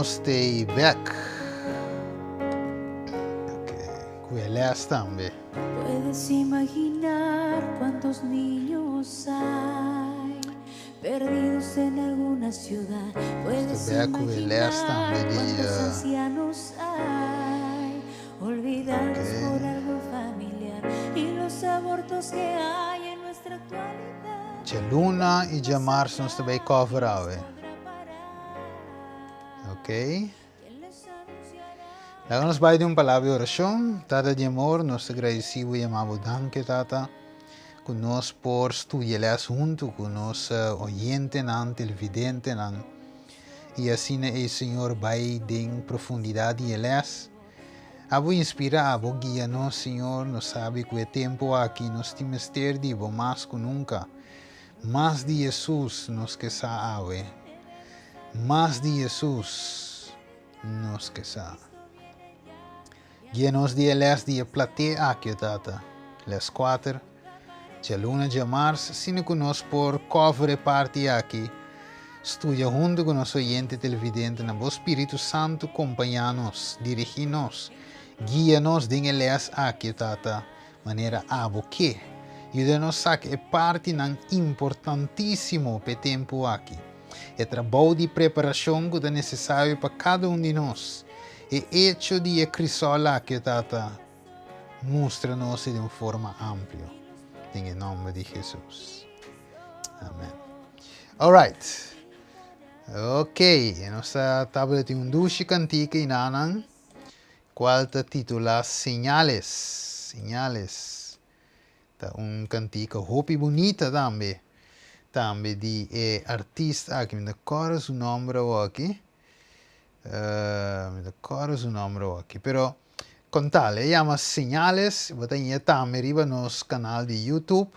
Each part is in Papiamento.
Nos t'ei bek. Ok, ku e les tambe. Puedes imaginar cuántos niños hay perdidos en alguna ciudad. Puedes Ta bek ku e les imaginar tambe di cuántos ancianos hay olvidados por algún familiar y los abortos que hay en nuestra actualidad. Djaluna i djamars nos ta bay cover awe. Ok. Laga nos bai den un palabra di orashon. Tata di amor, nos ta gradisí bo i yama bo danki, Tata, ku nos por studia les huntu ku nos oyentenan, televidentenan, i asina ei, Señor, bai den profundidat di e les. Abo inspirá, abo guia nos, Señor. Nos sabi ku e tempu aki nos tin mester di bo mas ku nunka. Mas di Hesus nos ke sa awe. Mas di Hesus nos ke sa. Guia nos di e les di e platé aki, o Tata. Les kuater, djaluna djamars, asina ku nos por cover e parti aki, studia huntu ku nos oyente televidente na bo Spiritu Santu kompañá nos, dirigí nos, guia nos den e les aki, o Tata, manera abo ke. Yuda nos saka e partinan importantísimo p'e tempu aki. E trabou di preparashon ku ta nesesario pa kada un di nos. E echo di e krisol aki, o Tata, mustra nos e den un forma amplio. Den e nòmber di Hesus. Amen. Alright. Ok, nos ta tabata tin un dushi kantika i nanan. Cual ta titula Señales, Señales. Ta un cantica hopi bunita tambe, tambe di e artista aki, mi ta corda su nomber awoki, mi ta corda su nomber awoki, pero con tal, e yama Señales, bo ta haya tambe riba nos canal di YouTube,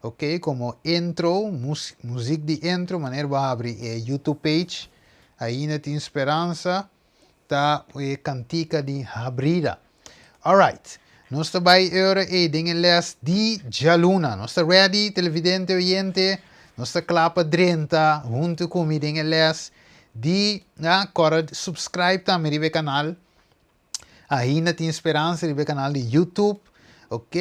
ok, como intro, muziek di intro, manera bo habri e YouTube page, Ainda Tin Speransa. Ta e kantika di Habrida. Alright. Nos ta bai e ora ei den e les di djaluna. Nos ta ready, televidente, oyente? Nos ta kla pa drenta huntu ku mi den e les di, ja, kòrda subscribe tambe riba e kanal. Ainda tin speransa riba e kanal di YouTube. Ok.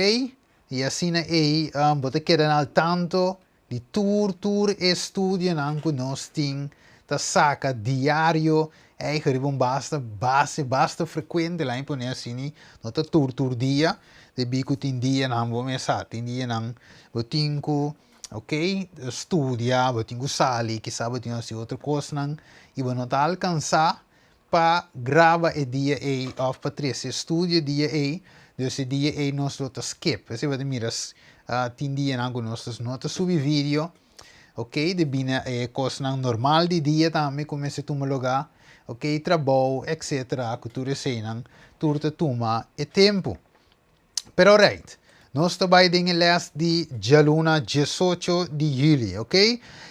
I asina ei bo ta keda na al tanto Di tur tur e studionan ku nos tin ta saka diario eigen riba un basta base basta frekuente laña pone asini no ta tur tur dia debí ku tin dianan bo mes sa tin dianan bo tin ku ok studia bo tin ku sali kisa bo tin hasi otro kosnan i bo no ta alkansá pa graba e dia ei of pa trese studio e dia ei, dus e dia ei nos lo ta skip. Esei bo ta mira tin dianan ku nos no ta subi video, ok, debí na e kosnan normal di dia tambe ku mester tuma lugá, ok, trabou etcetera, ku tur eseinan tur ta tuma e tempu. Pero right, nos ta bai den e les di djaluna diesocho di juli, ok?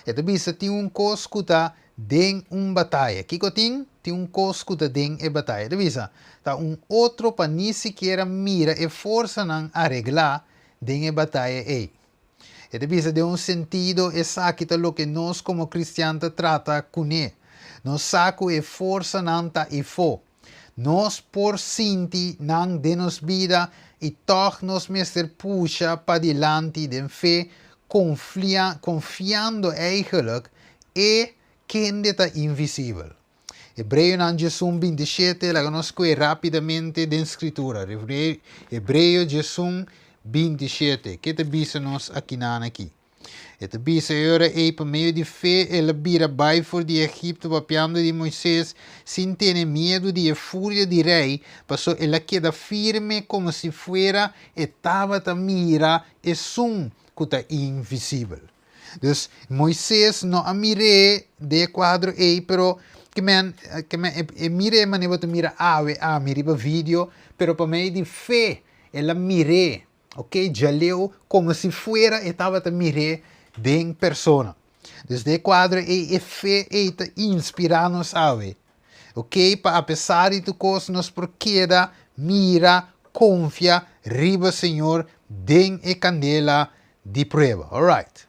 E ta bisa tin un kos ku ta den un bataya. Kiko tin? Tin un kos ku ta den e bataya. E ta bisa, ta un otro pa ni sikiera mira e forsanan areglá den e bataya ei. E ta bisa den un sentido esaki ta loke nos komo kristian ta trata kuné. Nos sa ku e forsanan ta ifó. Nos por sinti nan den nos bida i tòg nos mester pusha padilanti den fe, konfiando eigenlijk e kende ta invisibel. Hebreonan diesun 27, laga nos kue rápidamente den Skritura. Hebreo diesun 27, ke ta bisa nos akinan aki? E ta bisa e ora ei, pa medio di fe el a bira bai for di Egipto papiando di Moises, sin tene miedu di e furia di rei, paso el a keda firme komo si fuera e tabata mira esun ku ta invisibel. Dus, Moises no a mir'é den e kuadro ei, pero ke men, ke men, e mir'é manera bo ta mira awe ami riba video, pero pa medio di fe el a mir'é. Ok, djaleu komo si fuera e tabata mir'é den persona. Dus den e kuadro ei e fe ei ta inspirá nos awe. Ok, pa apesar di tur kos nos por keda mira, konfia riba Señor den e kandela di prueba. Alright.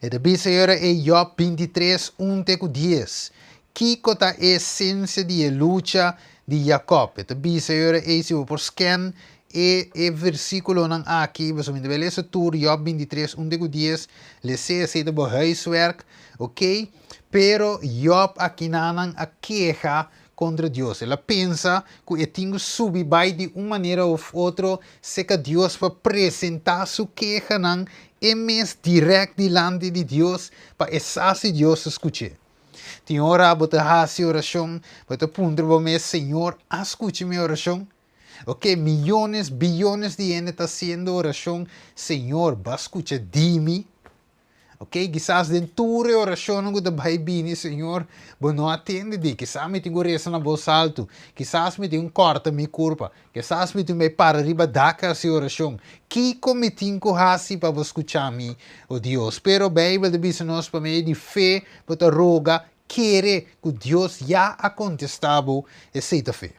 E ta bisa e ora ei Job 23, 1 te ku 10. Kiko ta e esensia di e lucha di Jakòb? E ta bisa e ora ei, si bo por scan e e versíkulonan aki, boso mi ta bai lesa tur, Jòb 23, 1 te ku 10, les'é, esei ta bo huiswerk, ok? Pero Jòb akinanan a keha kontra Dios. El a pensa ku e tin ku subi bai di un manera òf otro serka Dios pa presentá su kehanan e mes dirèkt dilanti di Dios pa e sa si Dios ta skuch'é. Tin ora bo ta hasi orashon, bo ta puntra bo mes, Señor a skucha mi orashon? Ok, miyones, biyones di hende ta hasiendo orashon, Señor, bo a skucha di mi? Ok, kisas den tur e orashonnan ku ta bai bini, Señor, bo no a tende di. Kisas mi tin ku resa na bos altu. Kisas mi tin ku kòrta mi kurpa. Kisas mi tin ku bai para riba dak hasi orashon. Kiko mi tin ku hasi pa bo skucha mi, o Dios? Pero Beibel ta bisa nos pa medio di fe bo ta roga, kere ku Dios ya a kontestá bo, esei ta fe.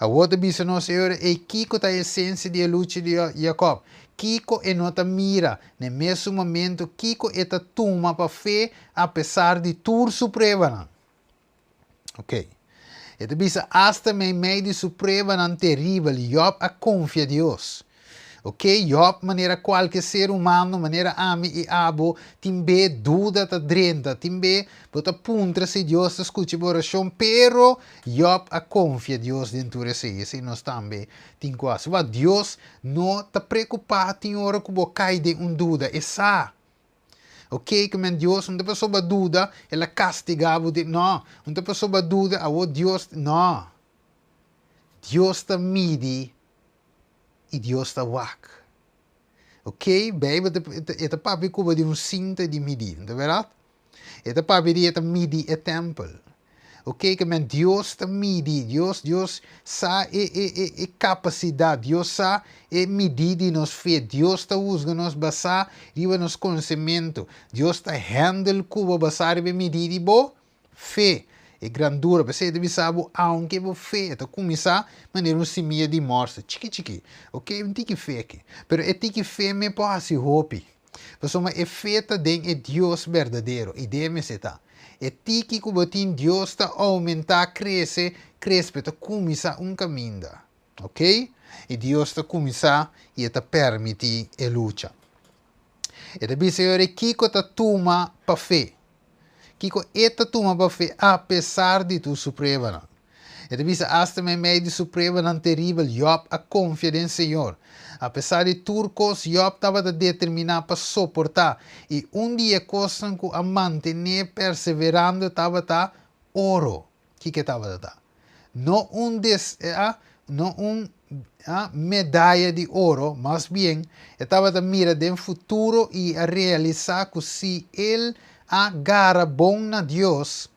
Awor ta bisa nos e ora ei kiko ta e esensia di e lucha di Jakòb. Kiko e no ta mira na e mesun momento kiko e ta tuma pa fe apesar di tur su pruebanan. Ok. E ta bisa asta meimei di su pruebanan teribel Jòb a konfia Dios. Ok, Job, manera kualke ser humano, manera ami i abo, tin be duda ta drenta, tin be bo ta puntra si Dios ta skucha bo orashon, pero Job a konfia Dios den tur esei, esei nos tambe tin ku hasi. Wak, Dios no ta preokupá tin ora ku bo kai den un duda, e sa. Ok, ke men Dios no ta pasobra duda el a kastigá bo den, no, no ta pasobra duda awor Dios, no. Dios ta midi i Dios ta wak. Ok, Bijbel ta, e ta papia ku bo di un sinta di midi, no ta bèrdat? E ta papia di e ta midi e tèmpel. Ok, ke men Dios ta midi, Dios, Dios sa e, e, e, e kapasidat, Dios sa e midí di nos fe, Dios ta husga nos basá riba nos konosementu, Dios ta hèndel ku bo basá riba e midí di bo Fe, e grandura, p'esei e ta bisa bo, aunke bo fe ta kuminsá manera un simia di mòrsa, chiki chiki, oke, un tiki fe aki, pero e tiki fe me por hasi hopi, pasobra e fe ta den e Dios berdadero, i den mester ta. E tiki ku bo tin, Dios ta oumentá, krese, krese, pero ta kuminsá un kaminda, oke, i Dios ta kuminsá i e ta permití e lucha. E ta bisa e ora kiko ta tuma pa fe. Kiko e ta tuma pa fe apesar di tur su pruebanan? E ta bisa asta meimei di su pruebanan teribel, Jòb a konfia den Señor. Apesar di tur kos, Jòb tabata determiná pa soportá, i un di e kosnan ku a manten'é perseverando tabata oro. Kiko e tabata ta? No un des, a, no un, a, medaya di oro, mas bien, e tabata mira den futuro i a realisá ku si el a gara bon na Dios,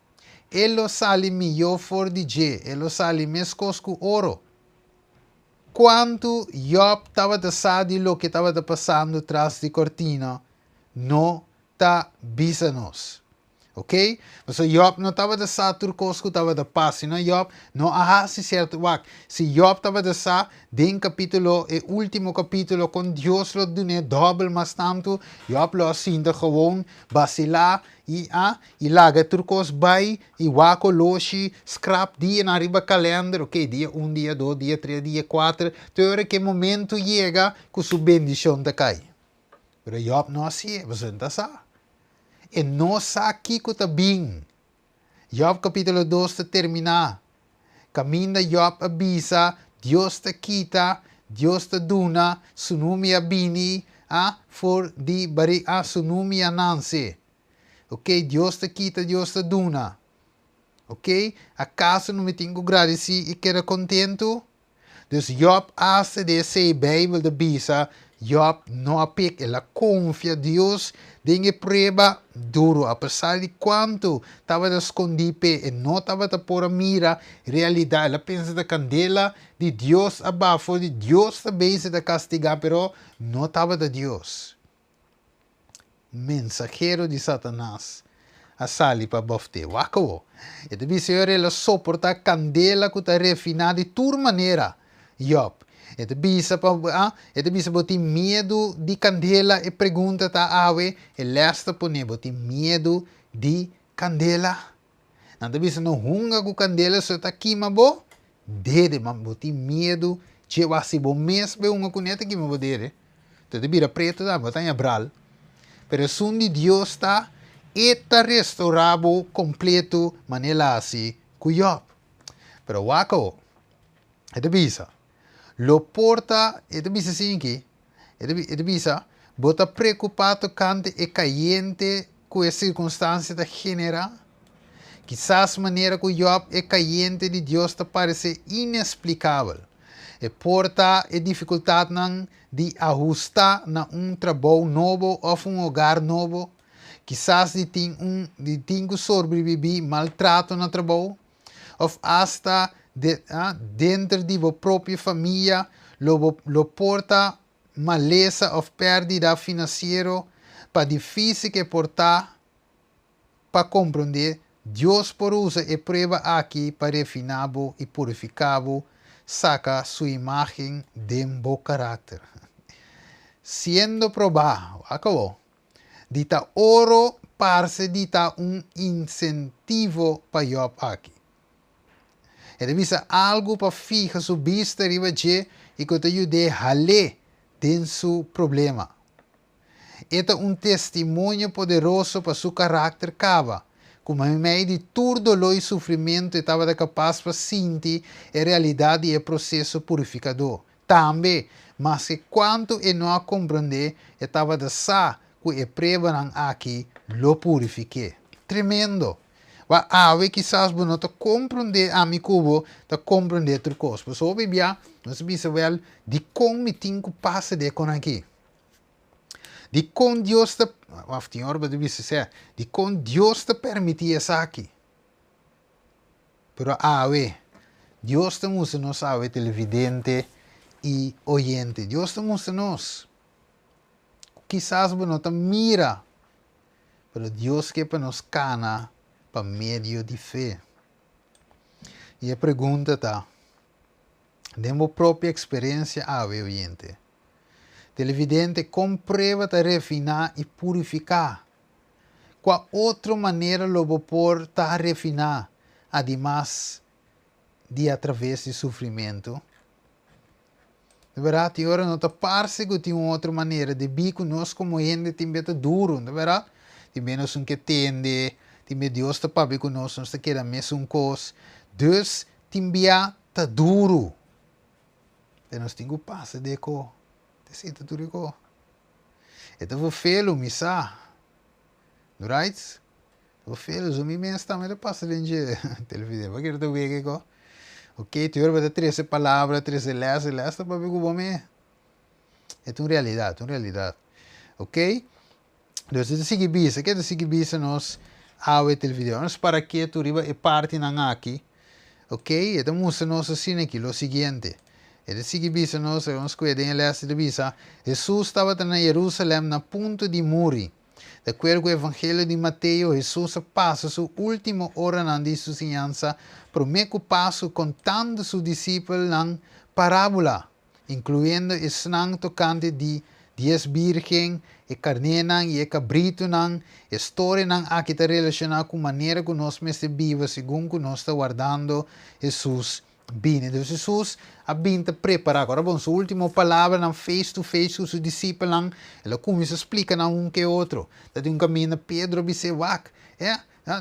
e lo sali mihó for di dje, e lo sali meskos ku oro. Kuantu Jòb tabata sa di loke tabata pasando tras di kortina, no ta bisa nos. Ok? Pasobra Job no tabata sa tur kos ku tabata pasa, sino Job no a hasi sierto. Wak, si Job tabata sa den kapítulo, e último kapítulo, kon Dios lo dun'é dòbel mas tantu, Job lo a sinta gewon basilá i a i laga tur kos bai i wak oloshi, skrap dianan riba kalènder, ok, dia un, dia dos, dia tres, dia kuater, te ora ku e momentu yega ku su bendishon ta kai. Pero Job no hasié, pasobra e no ta sa. E no sa kiko ta bin. Job kapítulo dos ta terminá kaminda Job a bisa, Dios ta kita, Dios ta duna, su numi a bini a for di bari a su numi a nanse. Ok, Dios ta kita, Dios ta duna. Ok, akaso no mi tin ku gradisí i keda kontentu? Dus Job hasta di esei Bijbel ta bisa Job no a pek, el a konfia Dios den e prueba duru apesar di kuantu tabata skondí p'e, e no tabata por a mira realidat, el a pensa ta kandela di Dios a baha for di Dios ta bezig ta kastigá pero no tabata Dios. Mensahero di Satanas a sali pa bofte. Wak awo. E ta bisa ora el a soportá kandela ku ta refiná di tur manera, Job. E ta bisa pa a, e ta bisa bo tin miedu di kandela, e pregunta ta awe, e lès ta pone, bo tin miedu di kandela? Nan ta bisa no hunga ku kandela so ta kima bo dede, ma bo tin miedu dje wak si bo mes bai hunga kuné ta kima bo dede. Te ta bira pretu tambe, bo ta haña bral. Pero esun di Dios ta, e ta restourá bo kompletu manera el a hasi ku Yòb. Pero wak awo, e ta bisa, Lo por ta, e ta bisa asin aki, e ta bisa, bo ta preokupá tokante e kayente ku e sirkunstansia ta generá? Kisas manera ku Yòb e kayente di Dios ta paresé inesplikabel. E por ta e difikultatnan di ahustá na un trabou nobo òf un hogar nobo, kisas di tin un di tin ku sobribibí maltrato na trabou, òf asta de denter di bo propio famia lo bo lo por ta malesa òf pèrdida finansiero, pa difísil ku e por ta. Pa komprondé, Dios por usa e prueba aki pa refiná bo i purifiká bo, saka su imágen den bo karakter. Siendo probá, wak awor, di ta oro parse di ta un insentivo pa Jòb aki. E ta bisa algu pa fiha su bista riba dje i ku ta yud'é hal'é den su problema. E ta un testimonio poderoso pa su karakter kaba, ku meimei di tur doló i sufrimentu e tabata kapas pa sinti e realidat di e proseso purifikadó. Tambe, maske kuantu e no a komprondé, e tabata sa ku e pruebanan aki lo purifik'é. Tremendo! Wak awe kisas bo no ta komprondé ami ku bo ta komprondé tur kos. Pasobra hopi bia nos ta bisa, wèl, dikon mi tin ku pasa di e kon aki? Dikon Dios ta, of tin ora bo ta bisa sè, dikon Dios ta permití esaki? Pero awe, Dios ta mustra nos awe televidente i oyente, Dios ta mustra nos. Kisas bo no ta mira, pero Dios ke pa nos kana pa medio di fe. I e pregunta ta, den bo propio eksperensia awe, oyente, Televidente, kon prueba ta refiná i purifiká? Kua otro manera lo bo por ta refiná adimas di atraves di sufrimentu? Di bèrdat, tin ora no ta parse ku tin un otro manera, debí ku nos komo hende tin bia ta duru, no ta bèrdat? Tin bia nos un ke tende, tin bia Dios ta papia ku nos, nos ta keda mesun kos. Dus, tin bia ta duru. Te nos tin ku pasa di e ko. Te sinta tur e ko. E ta vervelu, mi sa. Right? Ta vervelu, so mi mes tambe ta pasa den dje televidente. Bo kere ta wega e ko? Ok, te ora bo ta trese palabra, trese les, e les ta papia ku bo me. E ta un realidat, un realidat. Ok? Dus e ta sigui bisa, ke ta sigui bisa nos awe televidente? Nos para ketu riba e partinan aki. Ok, e ta mustra nos asina aki lo siguiente. E ta sigui bisa nos, nos kue den e les e ta bisa, Hesus tabata na Jerusalem na punto di muri. Di akuerdo ku Evangelio di Mateo, Hesus a pasa su ultimo oranan di su siñansa promé ku pasu kontando su disipelnan parábola. inkluyendo esnan tokante di dies bírgen, e karnénan i e kabritunan. E storianan aki ta relashoná ku manera ku nos mester biba segun ku nos ta wardando Hesus bini. Dus Hesus a bin ta prepará. Ora bon, su último palabranan face to face ku su disipelnan, el a kuminsá splika nan un ke otro. Ta tin un kaminda Pedro a bis'é, Wak, e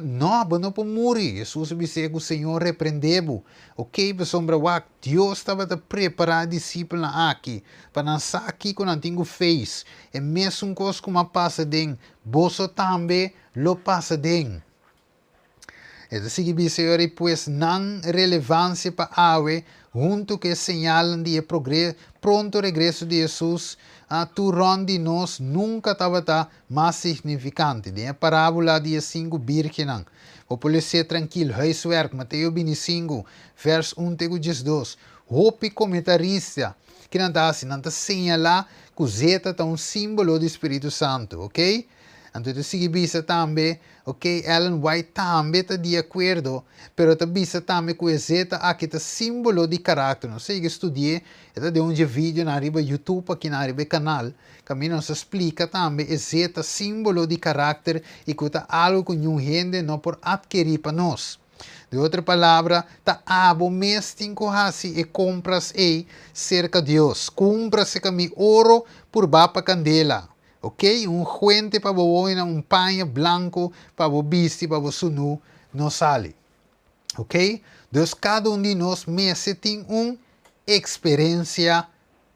No, bo no por muri. Hesus a bis'é ku Señor reprendé bo. Oké, pasobra wak, Dios tabata prepará e disipelnan aki pa nan sa kiko nan tin ku face. E mesun kos ku mi a pasa den, boso tambe lo pasa den. E ta sigui bisa e ora ei, Pues nan relevansia pa awe, huntu ku e señalnan di e pronto regreso di Hesus, tur rònt di nos nunka tabata mas signifikante. Den e parábula di e sinku bírgennan, bo por les'é trankil, huiswerk, Mateo bintisinku, vèrs un te ku diesdos. Hopi komentarista, ki nan ta hasi? Nan ta señalá ku zeta ta un símbolo di spiritu santu, oké? Anto e ta sigui bisa tambe, Ok, Ellen White tambe ta di akuerdo, pero ta bisa tambe ku e zeta aki ta símbolo di karakter. Nos a yega studi'é, e ta den un dje videonan riba YouTube akinan riba e kanal, kaminda nos a splika tambe e zeta símbolo di karakter i ku ta algu ku niun hende no por atkerí pa nos. Di otro palabra, ta abo mes tin ku hasi e kompras ei serka Dios. Kumpra serka mi oro purbá pa kandela. Ok, un fuente pa bo woina, un paña blanku pa bo bisti pa bo sunú no sali. Ok, dus kada un di nos mester tin un eksperensia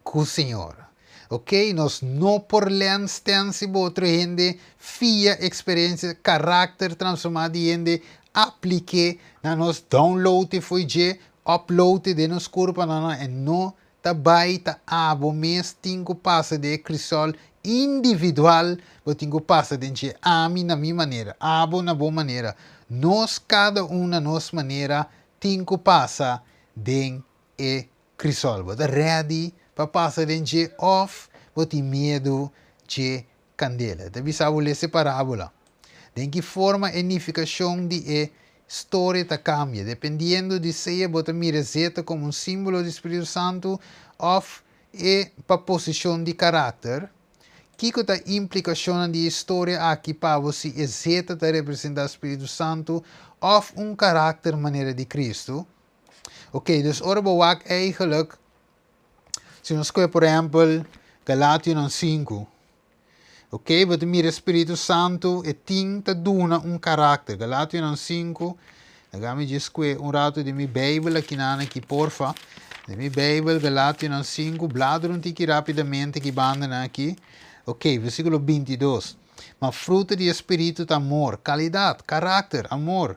ku Señor. Ok, nos no por lèn stèns riba otro hende, fia eksperensia, karakter transformá di hende, aplik'é na nos, download e fo'i dje, upload e den nos kurpa, no, no, e no ta bai, ta abo mes tin ku pasa den e krisol individual, bo tin ku pasa den dje, ami na mi manera, abo na bo manera, nos kada un na nos manera tin ku pasa den e Crisol, bo ta ready pa pasa den dje of bo tin miedu dje candela? Ta bisa bo lesa e parabola. Den ki forma e nificacion di e storia ta cambia, dependiendo di sea bo ta mira zeta como un simbolo di Spiritu Santu of e pa posicion di caracter? Kico ta implicacionnan di e storia aki pa bo si e zeta ta representa Spiritu Santu of un caracter manera di Cristo? Ok, dus ora bo wak eigenlijk, si nos koe por ehempel Galationan 5, ok, bo ta mira Spiritu Santu e tin ta duna un karakter. Galationan 5, laga mi djis koe un rato di mi Bijbel aki nan aki porfa. Di mi Bijbel, Galationan 5, bladra un tiki rapidamente ki bandanan aki. Ok, versículo 22. Ma fruto di e Spiritu ta amor, kalidat, karakter, amor.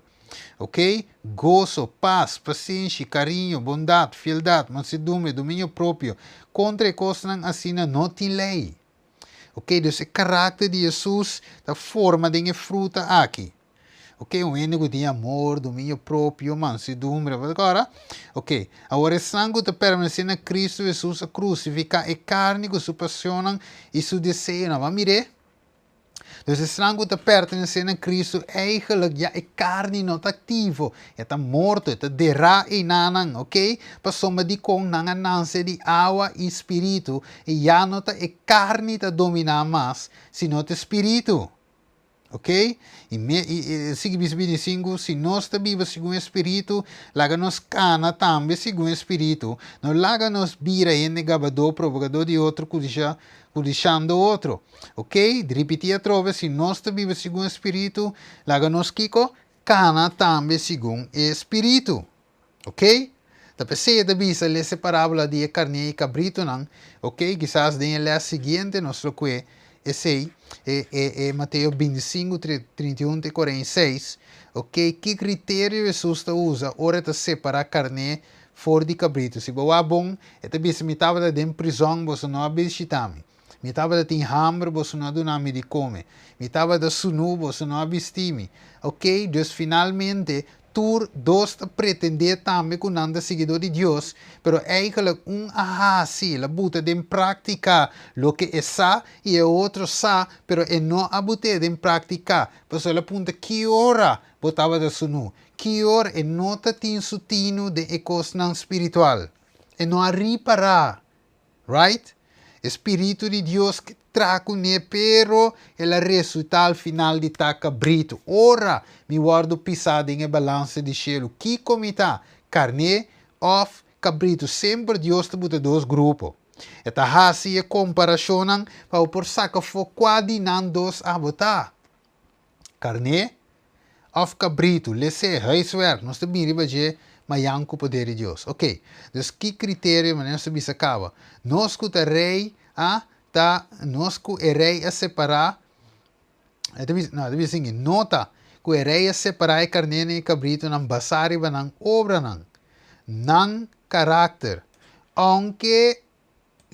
Ok, goso, pas, pasenshi, kariño, bondat, fieldat, mansedumbre, dominio propio. Kontra e kosnan asina no tin lei. Ok, dus e karakter di Hesus ta forma den e fruta aki. Ok, un hende ku tin amor, dominio propio, mansedumbre, bo ta kòrda? Ok, awor esnan ku ta permanesé na Kristu Hesus a krusifiká e karni ku su pasionnan i su deseonan. Bo a mir'é? Dus esnan ku ta pertenesé na Kristu eigenlijk ya e karni no ta aktivo, e ta morto, e ta derá einanan, ok? Pasobra dikon nan a nanse di awa i spiritu i ya no ta e karni ta dominá mas, sino ta e spiritu. Ok? I me, i, i sigui bisa 25, si nos ta biba segun e spiritu, laga nos kana tambe segun e spiritu, no laga nos bira hende gabadó, provokadó di otro, kudisha, kudishando otro. Ok, ripití atrobe, si nos ta biba segun e Spiritu, laga nos kiko? Kana tambe segun e Spiritu. Ok? Ta p'esei e ta bisa lesa e parábola di e karné i kabritunan. Ok, kisas den e lès siguiente nos lo kue esei, e, e, e Mateo 25, 31 te 46. Ok, ki kriterio Hesus ta usa ora e ta separá karné for di kabritu? Si bo wak bon, e ta bisa, Mi tabata den prizòn, boso no a bishitá mi. Mi tabata tin hamber, boso no a duna mi di kome. Mi tabata sunú, boso no a bisti mi. Oké, dus finalmente tur dos ta pretendé tambe ku nan ta siguidó di Dios, pero eigenlijk un a hasi, el a buta den práktika loke e sa, i e otro sa, pero e no a but'é den práktika. Pasobra el a puntra, Ki ora bo tabata sunú? Ki ora? E no ta tin su tinu den e kosnan spiritual. E no a ripará. Right? E Spiritu di Dios ke traha kuné, pero el a resultá al final di ta kabritu. Ora mi wòrdu pisá den e balansa di shelu, kiko mi ta? Karné òf kabritu? Semper Dios ta buta dos grupo. E ta hasi e komparashonnan pa bo por saka afó kua di nan dos abo ta. Karné òf kabritu, les'é, huiswerk, nos ta bin riba dje mayan ku poder di Dios. Oke, dus ki kriterio manera nos ta bisa kaba? Nos ku ta rei a ta nos ku e rei a separá, e ta bisa, no, e ta bisa esaki, nota ku e rei a separá e karnénan i e kabritunan basá riba nan obranan, nan karakter. Ounke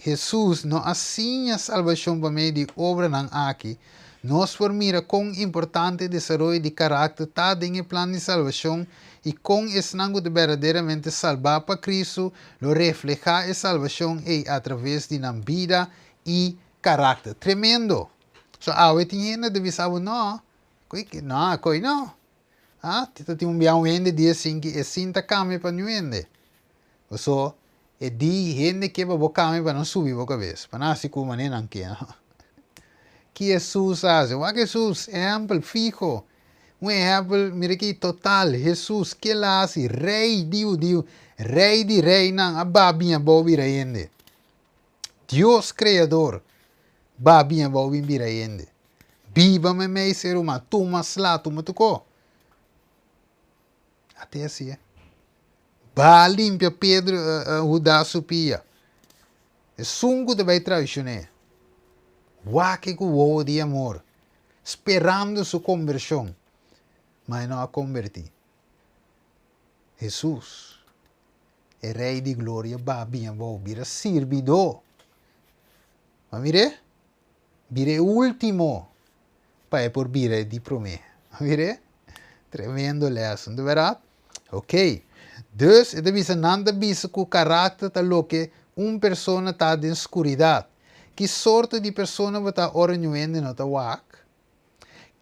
Hesus no a siña salbashon pa medio di obranan aki, nos por mira kon importante e desaroyo di karakter ta den e plan di salbashon i kon esnan ku ta berdaderamente salbá pa Kristu lo reflehá e salbashon ei atraves di nan bida i karakter. Tremendo! So awe tin hende ta bisa bo, No, koi no, koi no. Ah, ta tin un bia un hende di esin ki esin ta kambia pa niun hende. Paso e di hende ke pa bo kambia pa nan subi bo kabes, pa nan hasi ku manera nan ke. Ki Hesus a hasi? Wak Hesus, ehèmpel fiho. Un ehèmpel, mira aki, total, Hesus, ke el a hasi? Rei di hudiu, Rei di reinan, a baha bin abou bira hende. Dios Kreador baha bin abou bin bira hende. Biba meimei ser humano, tuma sla, tuma tur ko. Ate asi e. Baha limpia Pedro, Hudas su pia. Esun ku ta bai traicion'é. Wak e ku wowo di amor, sperando su kombershon, ma e no a kombertí. Hesus, e Rei di gloria, ba bin abou, bira sirbidó. Bo a mir'é? Bira e último pa e por bira e di promé. A mir'é? Tremendo lès, no ta bèrdat? Ok. Dus e ta bisa nan ta bisa ku karakter ta loke un persona ta den skuridat. Ki sorto di persona bo ta ora niun hende no ta wak?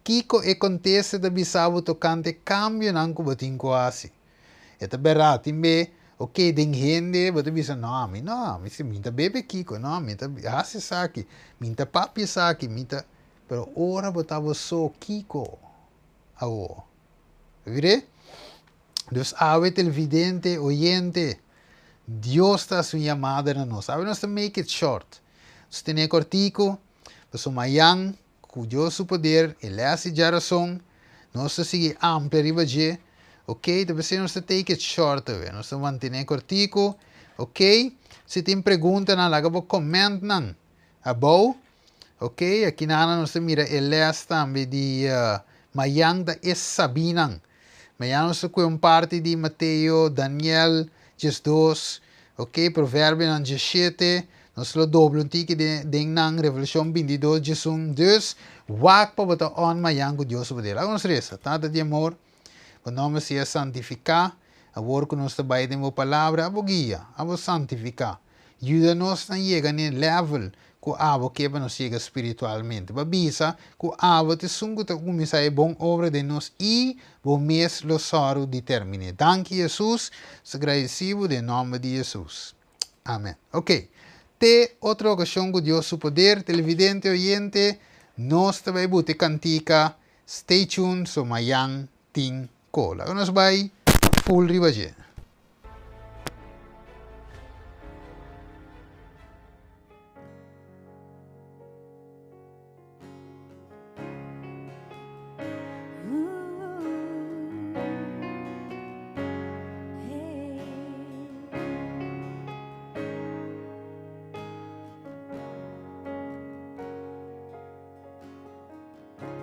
Kiko e kontesta ta bisa bo tokante kambionan ku bo tin ku hasi? E ta bèrdat, tin be, ok, den hende bo ta bisa, no, ami no, ami si, mi ta bebe kiko, no, mi ta hasi esaki, mi ta papia esaki, mi ta. Pero ora bo ta bo so, kiko awor? Mir'é? Dus awe televidente, oyente, Dios ta hasi un yamada na nos. Awe nos ta make it short. Nos tene kòrtiku, pasobra mayan ku Dios su poder, e lès di djarason, nos ta sigui amplia riba dje, ok, ta p'esei nos ta take it short awe, nos ta mantené kòrtiku, ok. Si tin preguntanan laga bo commentnan abou, ok. Akinana nos ta mira e lès tambe di mayan ta e sabinan. Mayan nos ta kue un parti di Mateo, Daniel 12, ok, Proverbionan 17, nos lo dobla un tiki den nan, Revelashon 22, 11. Dus, wak pa bo ta on mayan ku Dios su poder. Laga nos resa. Tata di amor, bo nòmber sea santifiká. Awor ku nos ta bai den bo Palabra, abo guia, abo santifiká. Yuda nos na yega n'e level ku abo ke pa nos yega spiritualmente. Bo a bisa ku abo ta esun ku ta kuminsá e bon obra den nos i bo mes lo sòru di termin'é. Danki Hesus, nos ta gradisí bo den nòmber di Hesus. Amen. Ok. Te otro okashon ku Dios su poder, televidente, oyente, nos ta bai buta e kantika Stay tuned so mayan tin ko. Laga nos bai full riba dje.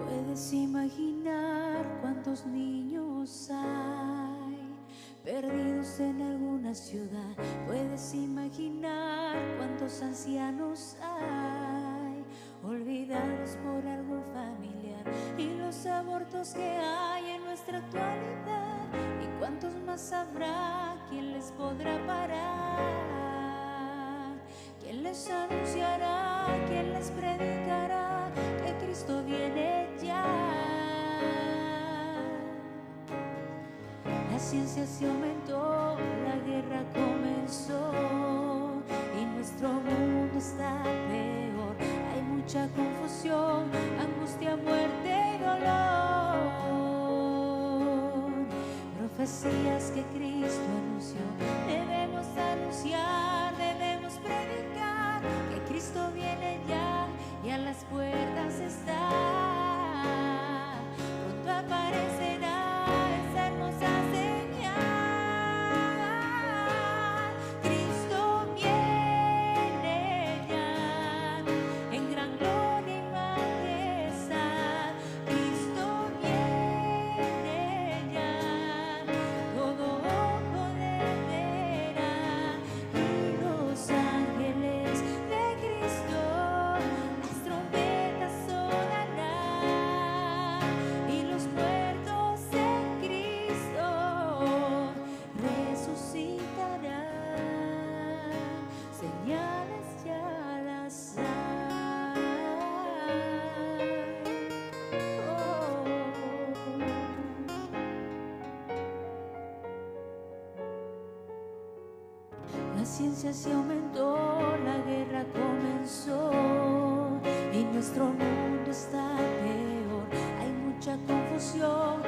Puedes imaginar cuántos niños hay perdidos en alguna ciudad. Puedes imaginar cuántos ancianos hay olvidados por algún familiar. Y los abortos que hay en nuestra actualidad. Y cuántos más habrá, quién les podrá parar. ¿Quién les anunciará? ¿Quién les predicará que Cristo viene ya? La ciencia se aumentó, la guerra comenzó y nuestro mundo está peor. Hay mucha confusión, angustia, muerte y dolor. Profecías que Cristo anunció, debemos anunciar, debemos predicar que Cristo viene ya y a las puertas está. Pronto aparecerá esa hermosa señal. Cristo viene ya en gran gloria y majestad. Cristo viene ya, todo ojo le verá y los ángeles de Cristo las trompetas sonarán y los muertos en Cristo resucitarán. Señales ya las hay. Oh. La ciencia se aumentó, la guerra comenzó y nuestro mundo está peor. Hay mucha confusión,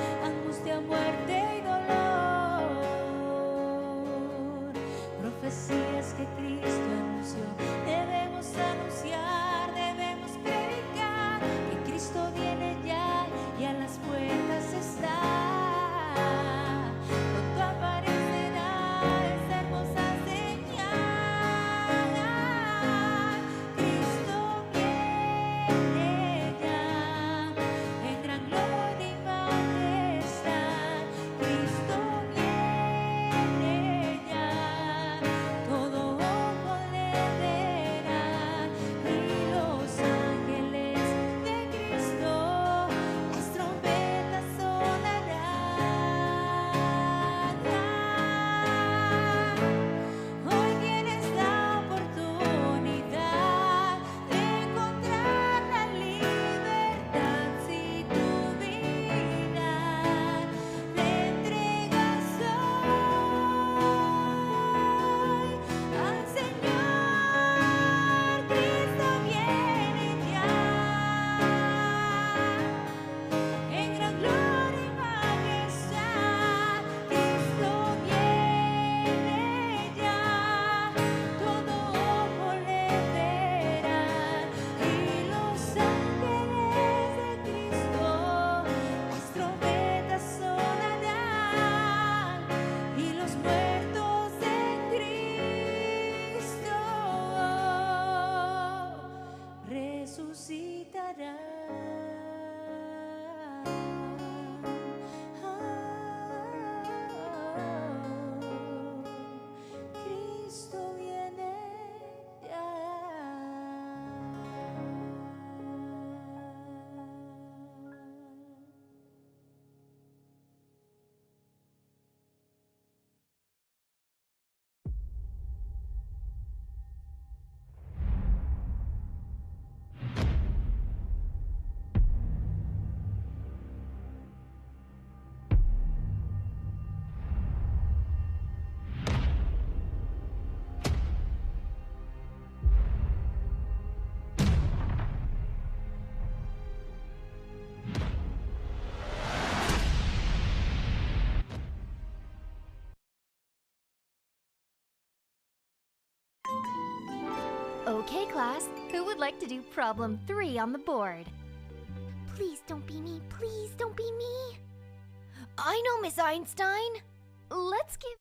Okay, class, who would like to do problem 3 on the board? Please don't be me. Please don't be me. I know, Miss Einstein. Let's give